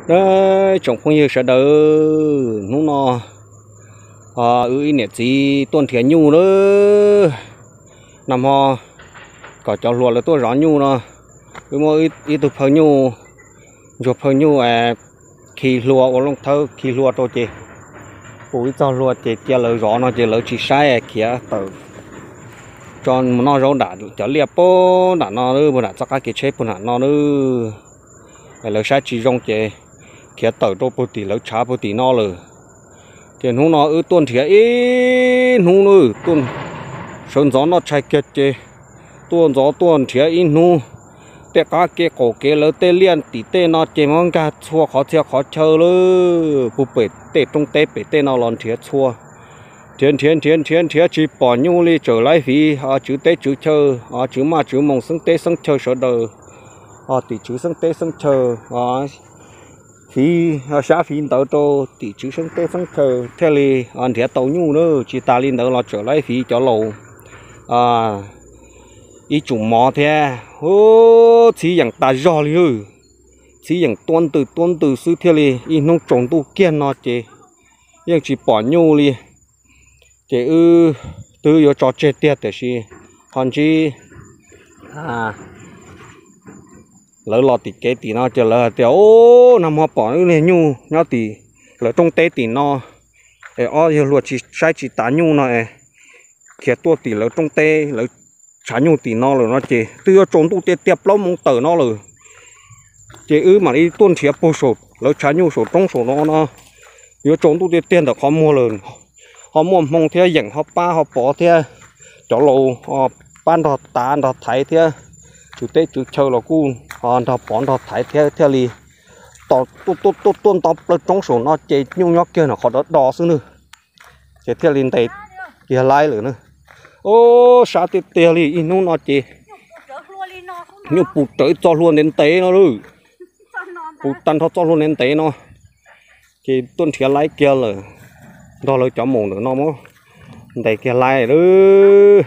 Ib tsoom phooj ywg sawv daws, hnub no wb ib niam txiv tuaj nrhiav nyuj lawm. Nag hmo kom cov hluas lawv tuaj zov nyuj no, wb muab ib tug phawj nyuj, ntsuag phawj nyuj khi hlua ua looj thawb khi hlua rau ces pus ib txog hlua ces cia lawv zov no ces lawv tsis saib khiav tawm tso mus noj zaub nram cov liaj puag nram no, puag nram txoj qab kev tsheb puag nram no. Lawv saib tsis zoo ces khiav tawm rau puag tim lawv tshav puag tim no lawm. Ces hnub no wb tuaj nrhiav ib hnub na, sawv ntxov noj tshais kiag ces tuaj ntxov tuaj nrhiav ib hnub. Tej qab kev qaum kev lawv tej liaj tim tej no ces muab nkag txhua qhov txhia qhov chaw lawm, puag pem tej roob teb pem tej no los nrhiav txhua. Nrhiav nrhiav nrhiav nrhiav nrhiav tsis pom nyuj li, txawm laiv fiv tswv teb tswv chaw, tswv maj tswv moos xeeb teb xeeb chaw sawv daws, tim tswv xeeb teb xeeb chaw, fiv sab fiv ntawv rau tim tswv xeeb teb xeeb chaw thiaj li nrhiav tau nyuj na. Tsis tas li ntawd los txawm laiv fiv cov laus ib tsum mov thiab. Txhib yeem tas zog li, txhib yeem tuab ntws tuab ntws xwb thiaj li ib hnub tsaus ntuj kiag no ces yeej tsis pom nyuj li. Ces wb twb yuav tso tseg tiag tiam sis ho ntsib lawv los tim kev tim no ces lawv hais tias, Nag hmo pom wb niag nyuj nyob tim lawv rooj teb tim no, es ob yawg hluas tsis saib tsis tav nyuj no es khiav tuaj tim lawv rooj teb lawv tshav nyuj tim no lawm no ces twb yuav tsaus ntuj tiag tiag plaub moos tawm no lawm. Ces wb mam li tuaj nrhiav puag saum lawv tshav nyuj saum roob saum no no, yuav tsaus ntuj tiag tiag ntawm qhov muag lawm. Ho muaj hmoo thiab yeem ho pab ho pov thiab, cov laus pab nrog tav nrog thaiv thiab, tswv teb tswv chaw los kuj nrog pov nrog thaiv thiab thiaj li tos tuaj tuaj tuaj nto plaws roob saum no ces nyuj nyob kiag nram qhov do do xwb nawb. Ces thiaj li ntes kiag laib lawm na. Ub, sab tiag tiag li, ib hnub no ces nyuj pus rawv txoj hlua ntev ntev no lawm, pus tag nrho txoj hlua ntev ntev no. Ces tuaj nrhiav laib kiag lawm, nrog lawv cov maum ntawm no muab ntes kiag laib lawm.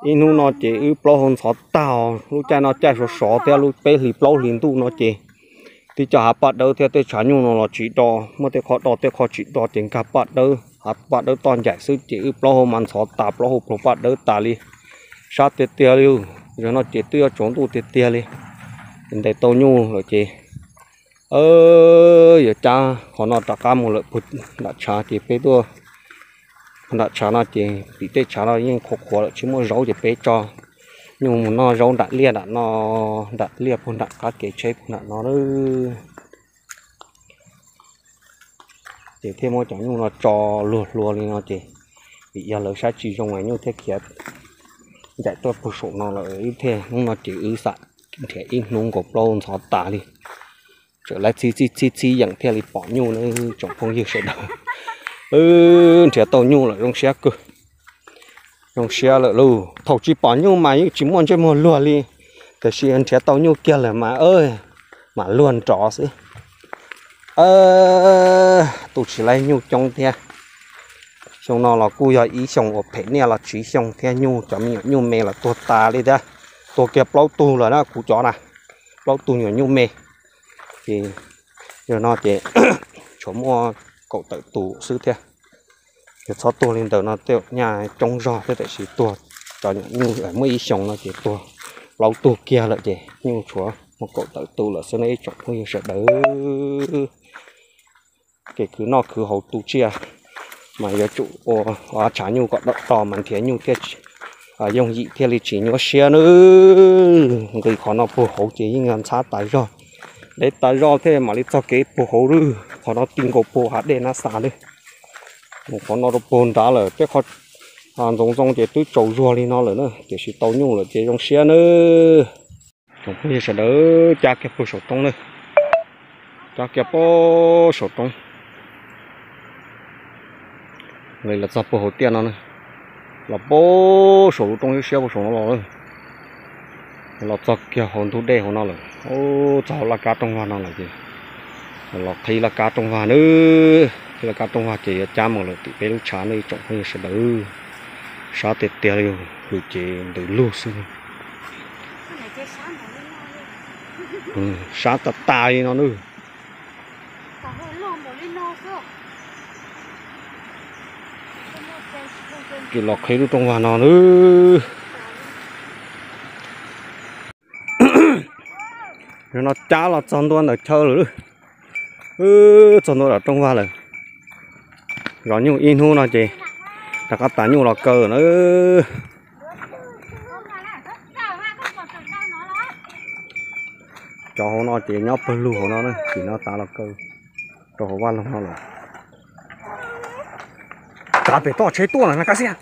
Ib hnub no ces wb plaub hau ntxhov tag, lub caij no caij sov sov thiab lub peb hlis plaub hlis ntuj no ces tib co hav paj dawb thiab tej tshav nyuj no los tsis do, muaj tej qhov do tej qhov tsis do ces nkag paj dawb, hav paj dawb toj ncaim xwb ces wb plaub hau mas ntxhov tas, plaub hau pluag paj dawb tas li. Sab tiag tiag li, zaum no ces twb yuav tsaus ntuj tiag tiag li, ntes tau nyuj lawm ces yuav cab qhov no rov qab mus lawm puag nram tshav ces peb tuaj nram tshav no ces tim tej tshav no yeej qhuav qhuav lawm tsis muaj zaub ces peb tso nyuj mus noj zaub nram liaj nram no, nram liaj puag nram qab kev tsheb puag nram no. Ces thiaj muab cov nyuj no tso luag hlua li no ces vim yog lawv saib tsis zoo es nyuj thiaj khiav ncaim tuaj puag saum no lawm. Wb thiaj hnub no ces wb xam nrhiav ib hnub nkaus plaub ntxhov tas li, txawm laiv txhib txhib txhib txhib yeem thiaj li pom nyuj na tsoom phooj ywg sawv daws. Nrhiav tau nyuj lawm zoo siab kawg, zoo siab lawm lauj. Thaum tsis pom nyuj mas yeej tsis muaj ntsej muag luag li, tiam sis nrhiav tau nyuj kiag lawm mas mam luag nrov xwb. Tu tsis laiv nyuj coob thiab. Xyoo no los kuj yog ib xyoo uas phem niaj los tsiv xyoo thiab, nyuj cov me nyuam nyuj me los tuag tas li thiab. Tuag kiag plaub tug lawm na kuv cov na, plaub tug nyuam nyuj me. Ces yog no ces tshuav muaj kaum tawm tus xwb thiab. Yog txhob tuag li ntawd no tej nyuj coob zog thiab, tiam sis tuag cov nyuam nyuj muaj ib xyoos no ces tuag plaub tug kiag lawm ces nyuj tshuav muaj kaum tawm tus lawm xwb na ib tsoom phooj ywg sawv daws. Kev khwv noj khwv haus tu tsiaj mas yuav tsum ua tshav nyuj kom do do mas nrhiav nyuj thiaj yooj yim thiaj li tsis nyuaj siab nawb. Nqis qhov no puag hauv ces yeej yog ntxhab tas zog, dev tas zog thiaj mam li txog kev puag hauv lawm. Qhov no ti nkaus puag hav dej nab xas lawm. Mus qhov no rau puag nrad lawm, tej qhov ntxoov ntxoo ces twb tsaus zuag li no lawm na, tiam sis tau nyuj lawm ces zoo siab nawb. Tsoom phooj ywg sawv daws, cab kiag puag saum roob na, cab kiag puag saum roob. Nqis los txog puag hauv tiaj no na, los puag saum lub roob siab siab puag saum no los lawm. Los txog kiag hauv ntug dej hauv no lawm, txog hauv laj kab rooj vag no lawm ces los qhib laj kab rooj vag nawb. Qhib laj kab rooj vag ces yuav cab mus lawm tim peb lub tshav ne ib tsoom phooj ywg sawv daws. Sab tiag tiag li, hws ces ntws lug xwb. Sab tas tas li no nawb. Ces los qhib lub rooj vag no na. Yog no cab los txog ntua ntawm chaw lawm. Txog ntua ntawm rooj vag lawm. Zov nyuj ib hnub no ces rov qab tas nyuj los kaw na. Cov hauv no ces nyob pawg lug hauv no na, tim no tav los kaw rau hauv vaj loog no lawm. Tav pem toj tsheb tuaj na, kab xiab.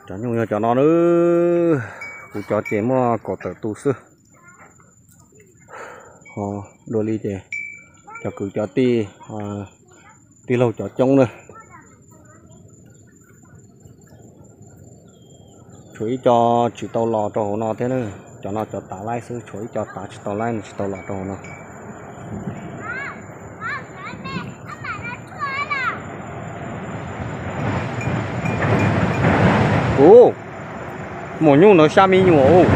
Cov nyuj yog cov no na, kuv cov ces muaj kaum tawm tus xwb. Ho dua li ces cov kwv cov tij, tij laug cov coob na. Tshuav ib co tsis tau los rau hauv no thiab na. Cov no cov tav laib xwb, tshuav ib co tav tsis tau laib, nws tsis tau los rau hauv no. Ub, maum nyuj ntawd xya me nyuam.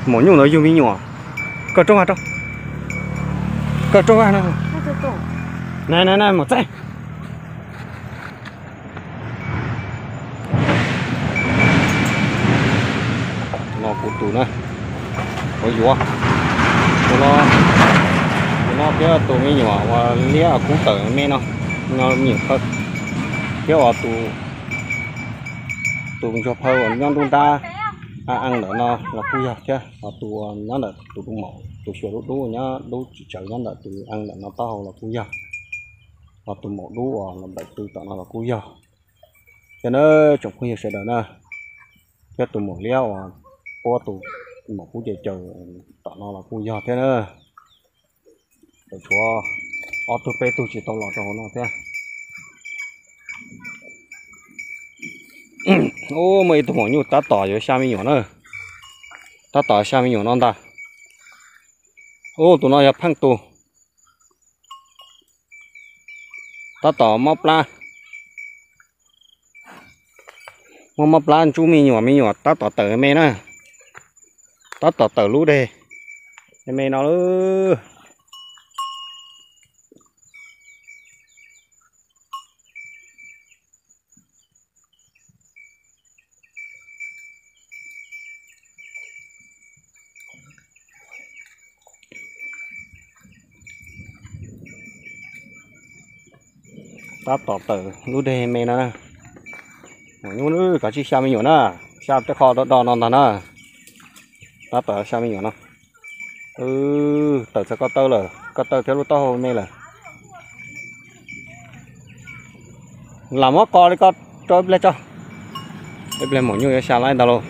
Maum nyuj ntawd yug me nyuam. Kaw rau vaj rau. Kaw rau vaj no. Na na na, maum txaij. No kuv tus na, kuv yuav. Tus no, tus no thiab tus me nyuam uas liab kub tawm me no, no me nyuam phawj. Thiab uas tus, tus ntsuag phawj uas nyob nruab nrab a ntawm no los kuj yog thiab. Ho tus uas nyob ntawm tus dub maum, tus xyuas dub dub nyob dub tsis tsawv nyob ntawm tus a ntawm no taub hau los kuj yog. Ho tus maum dub uas los npawm tw tom no los kuj yog thiab na, tsoom phooj ywg sawv daws na. Thiab tus maum liab uas puab tus maum kub ces caws tom no los kuj yog thiab na. Tseem tshuav ob tug peb tug tsis tau los rau hauv no thiab. Ub, muaj ib tug maum nyuj tab tom yuav xya me nyuam na. Tab tom xya me nyuam no ntag. Ub, tus no yog pheej tus. Tab tom mob plab. Muaj mob plab ntsub me nyuam, me nyuam tab tom tawm me na. Tab tom tawm lub deg me no lawm. Tab tom tawm lub deg me no na. Maum nyuj kav tsij xya me nyuam na, xya tej qho do do no ntag na. Tab tom xya me nyuam no. Tawm txog ko taw lawm, ko taw thiab lub taub hau me lawm. Lam muab qos li ko rau ib pliag tso. Ib pliag maum nyuj yuav xya laib ntag lauj.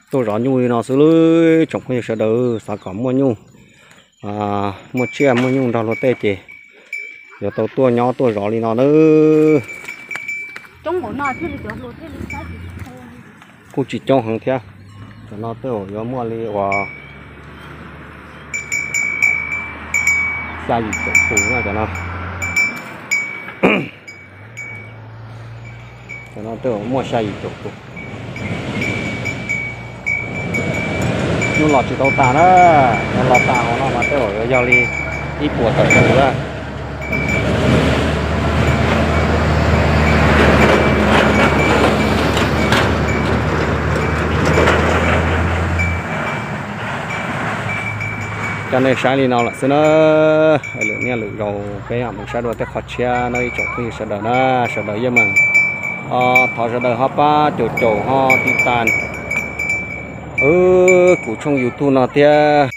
Tuaj zov nyuj li no xwb lub tsoom phooj ywg sawv daws, xav kom muaj nyuj, muaj tsiaj muaj nyuj nrog luag tej ces yuav tau tuaj nyob tuaj zov li no nawb. Kuj tsis coob heev thiab, cov no tej zaum yuav muaj li uas xya yim caum tus no cov no. Cov no tej zaum muaj xya yim caum tus. Nyuj los tsis tau tas na, yog los tas hauv no mas tej zaum yuav yog li ib puas tawm tus lawm. Coj nej saib li no lawm xwb na, lwm niaj lwm zaus peb mam mus saib dua tej qhov tshiab no ib tsoom phooj ywg sawv daws na, sawv daws yeej meem, thov sawv daws ho pab caum caum ho tiv tas kuv tshooj YouTube no thiab.